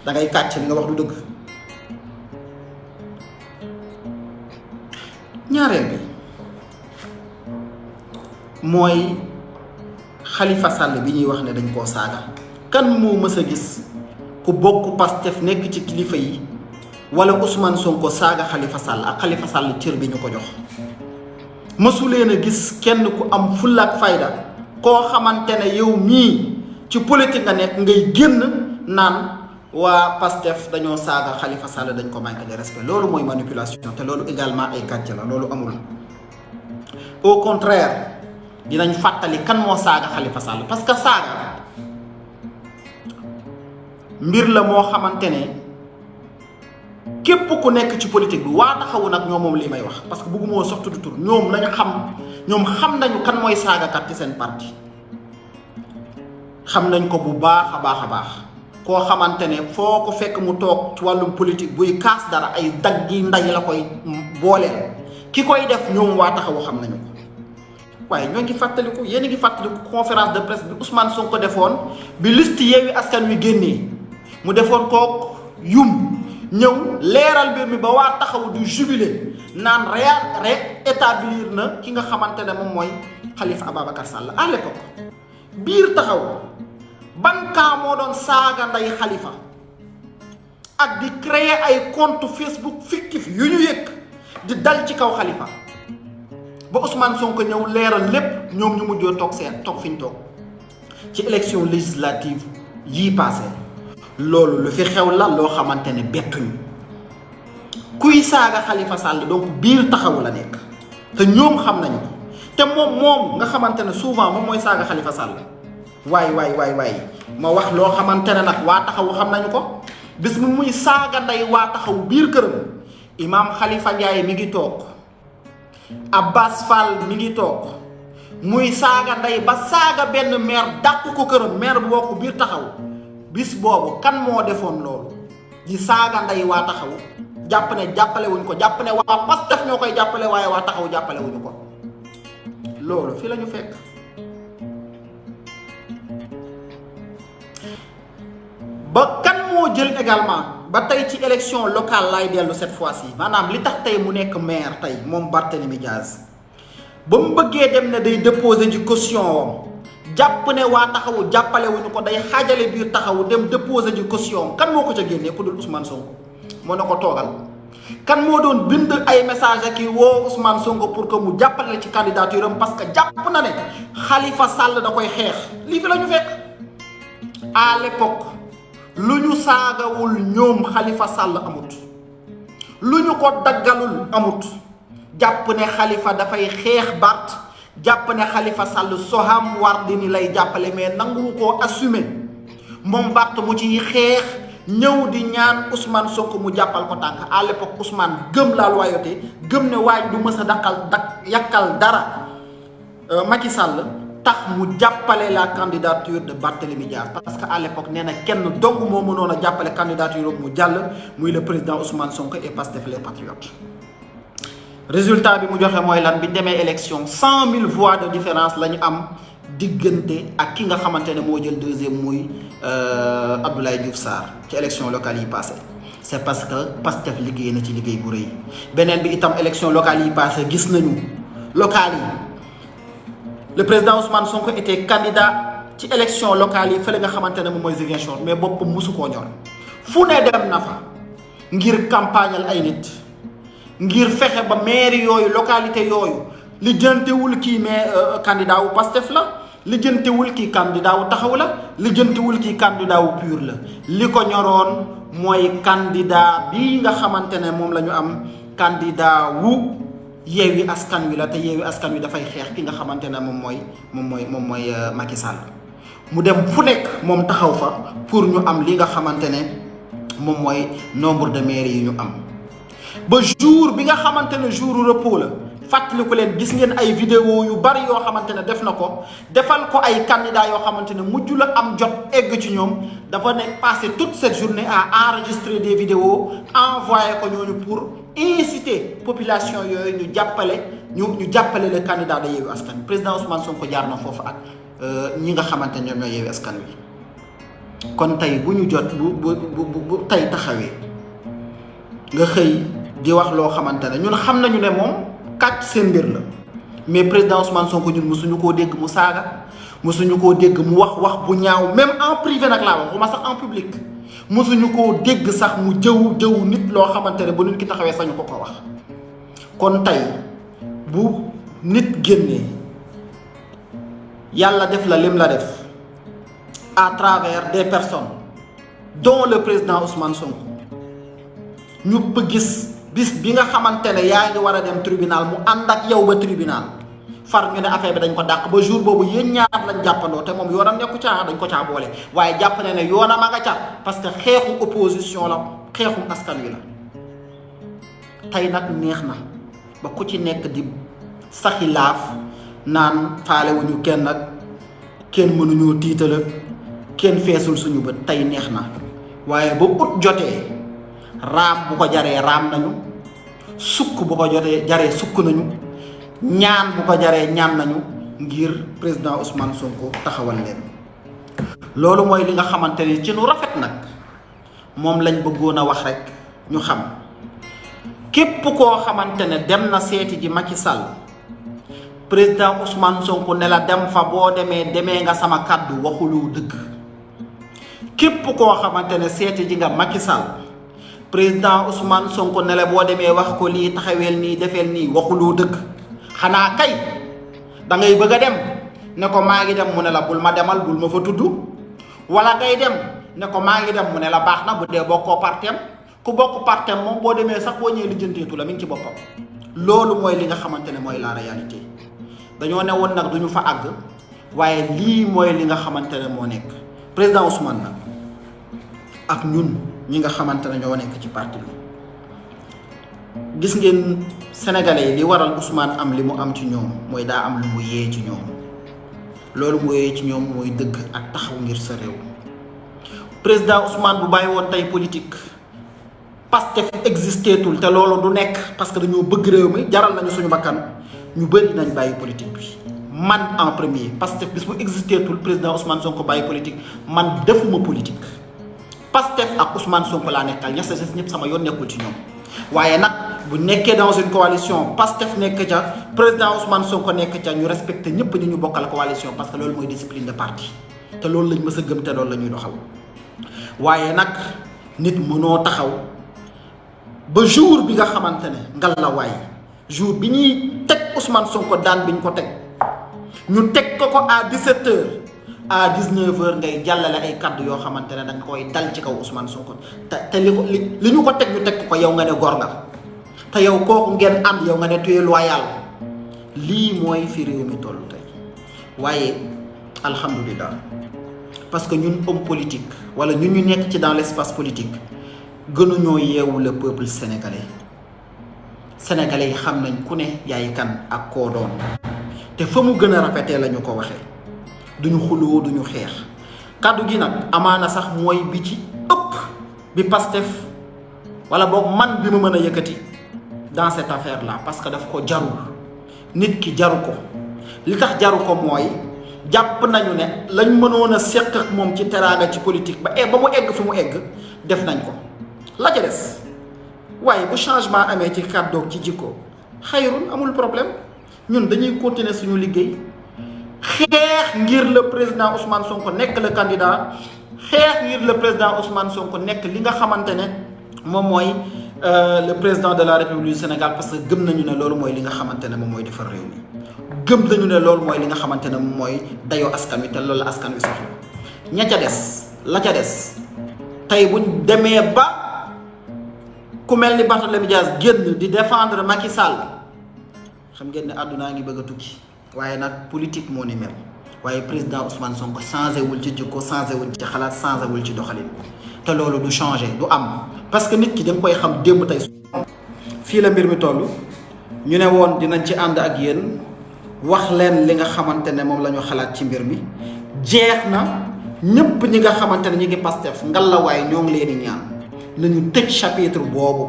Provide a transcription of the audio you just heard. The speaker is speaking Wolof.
da ngay kàcc li nga wax du dëgg. ñaareel bi mooy Khalifa Sall bi ñuy wax ne dañ koo saaga. kan moo mës a gis ku bokk Pastef nekk ci kilifa yi wala Ousmane Sonko saaga Khalifa Sall ak Khalifa Sall cër bi ñu ko jox? mësu leen a gis kenn ku am fulla ak fayda koo xamante ne yow mii ci politique nga nekk ngay génn naan waa Pastef dañoo saaga Khalifa Sall dañ ko manqué de respect. loolu mooy manipulation te loolu également ay gàcce la, loolu amul. au contraire dinañ fàttali kan moo saaga Khalifa Sall parce que saaga mbir la moo xamante ne képp ku nekk ci politique bi waa taxawu nag ñoom moom lii may wax parce que bëgguma sox tudd tur ñoom lañu xam nañu kan mooy saagakat ci seen parti. xam nañ ko bu baax a baax koo xamante ne foo ko fekk mu toog ci wàllum politique buy kaas dara ay daggi nday la koy booleel ki koy def ñoom waa taxawu xam nañu ko. waaye ñoo ngi fàttaliku yéen a ngi fàttaliku conférence de presse bi Ousmane Sonko defoon bi liste Yewwi Askan Wi génnee mu defoon kook ñëw leeral mbir mi ba waa taxawu du jubilé naan rétablir na ki nga xamante ne moom mooy Khalifa Ababacar Sall. à l'époque biir taxaw ban kaa moo doon saaga nday Khalifa ak di créer ay compte Facebook fictif yu ñu yëg di dal ci kaw Khalifa ba Ousmane Sonko ñëw leeral lépp ñoom ñu mujjoo toog fi ñu toog ci élection législative yii passé. loolu lu fi xew la loo xamante ne bettuñu kuy saaga Khalifa Sall donc biir taxawu la nekk te ñoom xam nañu ko te moom nga xamante ne souvent moom mooy saaga Khalifa Sall waay ma wax loo xamante ne nag waa taxawu xam nañu ko. bis mu muy saaga nday waa taxawu biir këram Imam Khalifa Ndiaye mi ngi toog Abbas Fall mi ngi toog muy saaga nday ba saaga benn maire dàq ko këram maire bu bokk biir taxaw. bis boobu kan moo defoon loolu di saaga nday waa taxawu jàpp ne jàppale wuñ ko jàpp ne waa Pastef ñoo koy jàppale waaye waa taxawu jàppale wuñu ko. loolu fi la ñu fekk. ba kan moo jël également ba tey ci élection locale laay dellu cette fois-ci maanaam li tax tey mu nekk maire tey moom Barthélémy Dias ba mu bëggee dem ne day déposer ci caution wam jàpp ne waa taxawu jàppale wuñu ko day xaajale biir taxawu dem déposer ji caution kan moo ko ca génnee ku dul Ousmane Sonko moo ne ko toogal. kan moo doon bind ay message ak woo Ousmane Sonko pour que mu jàppale ci candidature am parce que jàpp na ne Khalifa Sall da koy xeex lii fi la ñu fekk. à l'époque lu ñu saagawul ñoom Khalifa Sall amut lu ñu ko daggalul amut jàpp ne Khalifa dafay xeex Bart. jàpp ne Khalifa Sall Soham Wardini lay jàppale mais nangu koo assumer moom Barth mu ciy xeex ñëw di ñaan Ousmane Sonko mu jàppal ko tànk. à l'époque Ousmane gëm la loyauté gëm ne waaj du mës a yàkkal dara Macky Sall tax mu jàppale la candidature de Barthélémy Dias parce que à l'époque nee na kenn dong moo mënoon a jàppale candidature mu jàll muy le président Ousmane Sonko et Pastef les Patriotes. résultat bi mu joxe mooy lan bi demee élection 100 000 voix de différence la ñu am diggante ak ki nga xamante ne moo jël deuxième muy Abdoulaye Diouf Sarr ci élection locale yi passé c'est parce que Pastef liggéey na ci liggéey bu rëy. beneen bi itam élection locale yi passé gis nañu locale yi le président Ousmane Sonko était candidat ci élection locale yi fële nga xamante ne moom mooy Ziguinchor mais boppam mosu koo ñor fu ne dem na fa ngir campagnal ay nit. ngir fexe ba maire yooyu localité yooyu lijjantewul kii mais candidat wu Pastef la lijjantewul kii candidat wu taxaw la lijjantewul kii candidat wu PUR la li ko ñoroon mooy candidat bi nga xamante ne moom la ñu am candidat wu Yewwi Askan Wi la te Yewwi Askan Wi dafay xeex ki nga xamante ne moom mooy Macky Sall mu dem fu nekk moom taxaw fa pour ñu am li nga xamante ne moom mooy nombre de maires yi ñu am. ba jour bi nga xamante ne jour repos la fàttaliku leen gis ngeen ay vidéo yu bari yoo xamante ne def na ko defal ko ay candidats yoo xamante ne mujj la am jot egg ci ñoom dafa ne passé toute cette journée à enregistrer des vidéos envoyé ko ñooñu pour inciter population yooyu ñu jàppale le candidat de Yewwi Askan Wi président Ousmane Sonko jaar na foofu ak ñi nga xamante ne ñoom ñooy Yewwi Askan Wi kon tey bu ñu jot bu tey taxawee nga xëy di wax loo xamante ne ñun xam nañu ne moom kàcc seen mbir la mais président Ousmane Sonko ñun mosuñu koo dégg mu saaga mosuñu koo dégg mu wax bu ñaaw même en privé nag laa wax waxuma sax en public mosuñu koo dégg sax mu jëw nit loo xamante ne ba nit ki taxawee sañu ko wax kon tey bu nit génnee yàlla def la lim la def à travers des personnes dont le président Ousmane Sonko ñu bëgg gis bis bi nga xamante ne yaa ngi war a dem tribunal mu ànd ak yow ba tribunal far ñu ne affaire bi dañ ko dàq ba jour boobu yéen ñaar lañ jàppandoo te moom yoonam nekku caa dañ ko caa boole waaye jàpp ne ne yoonam a nga ca parce que xeexu opposition la xeexu askan wi la tey nag neex na ba ku ci nekk di saxi laaf naan faale wuñu kenn ak kenn mënuñoo tiital ak kenn feesul suñu bët tey neex na waaye ba ut jotee raam bu ko jaree raam nañu sukk bu ko jotee jaree sukk nañu ñaan bu ko jaree ñaan nañu ngir président Ousmane Sonko taxawal leen loolu mooy li nga xamante ni ci nu rafet nag moom lañ bëggoon a wax rek ñu xam képp koo xamante ne dem na seeti ji Macky Sall président Ousmane Sonko ne la dem fa boo demee nga sama kàddu waxulu dëgg képp koo xamante ne seeti ji nga Macky Sall président Ousmane Sonko ne la boo demee wax ko lii taxaweel nii defeel nii waxuloo dëgg xanaa kay da ngay bëgg a dem ne ko maa ngi dem mu ne la bul ma demal bul ma fa tudd wala ngay dem ne ko maa ngi dem mu ne la baax na bu dee bokkoo partem ku bokk partem moom boo demee sax boo ñëwee lijjanteetu la mi ngi ci boppam loolu mooy li nga xamante ne mooy la réalité dañoo ne woon nag duñu fa àgg waaye lii mooy li nga xamante ne moo nekk président Ousmane nag ak ñun ñi nga xamante ne ñoo nekk ci parti bi gis ngeen sénégalais yi li waral Ousmane am li mu am ci ñoom mooy daa am lu mu yee ci ñoom loolu mu yee ci ñoom mooy dëgg ak taxaw ngir sa réew président Ousmane bu bàyyi woon tey politique Pastef existeetul te loolu du nekk parce que dañoo bëgg réew mi jaral nañu suñu bakkan ñu bëri nañ bàyyi politique bi man en premier Pastef bis bu existeetul président Ousmane Sonko bàyyi politique man defuma politique Pastef ak Ousmane Sonko laa nekkal ña sa ñëpp sama yoon nekkul ci ñoom waaye nag bu nekkee dans une coalition Pastef nekk ca président Ousmane Sonko nekk ca ñu respecté ñëpp ni ñu bokkal coalition parce que loolu mooy discipline de parti te loolu lañ mës a gëm te loolu la ñuy doxal waaye nag nit mënoo taxaw ba jour bi nga xamante ne ngal la waay jour bi ñuy teg Ousmane Sonko daan bi ñu ko teg ñu teg ko à 17h à 19h ngay jàllale ay kaddu yoo xamante ne danga koy dal ci kaw Ousmane Sonko te li ñu ko teg ñu teg ko yow nga ne góor nga te yow kooku ngeen ànd yow nga ne tu es loyal lii mooy fi réew mi toll tey waaye alhamdulilah parce que ñun homme politique wala ñun ñu nekk ci dans l'espace politique gënuñoo yeewu le peuple sénégalais sénégalais yi xam nañ ku ne yaay kan ak koo doon te fa mu gën a rafetee la ñu ko waxee duñu xuloo duñu xeex kàddu gi nag amaana sax mooy bi ci ëpp bi Pastef wala boog man bi ma mën a yëkkati dans cette affaire là parce que daf ko jarul nit ki jaru ko li tax jaru ko mooy jàpp nañu ne lañ mënoon a seq ak moom ci teraanga ci politique ba mu egg fi mu egg def nañ ko la ca des waaye bu changement amee ci kàddoog ci jikko xayrun amul problème ñun dañuy continuer suñu liggéey xeex ngir le président Ousmane Sonko nekk le candidat xeex ngir le président Ousmane Sonko nekk li nga xamante ne moom mooy le président de la République du Sénégal parce que gëm nañu ne loolu mooy li nga xamante ne moom mooy defar réew mi gëm nañu ne loolu mooy li nga xamante ne moom mooy dayoo askan wi te loolu la askan wi soxla ña ca des la ca des tey buñ demee ba ku mel ni Barthélémy Dias génn di défendre Macky Sall xam ngeen ne àddunaa ngi bëgg a tukki waaye nag politique moo ni mel waaye président Ousmane Sonko changé wul ci jikko changé wul ci xalaat changé wul ci doxalin te loolu du changé du am parce que nit ki da nga koy xam démb tey fii la mbir mi toll ñu ne woon dinañ ci ànd ak yéen wax leen li nga xamante ne moom la ñu xalaat ci mbir mi jeex na. ñëpp ñi nga xamante ne ñu ngi Pastef ngallaawaay ñoo ngi leen di ñaan nañu tëj chapitre boobu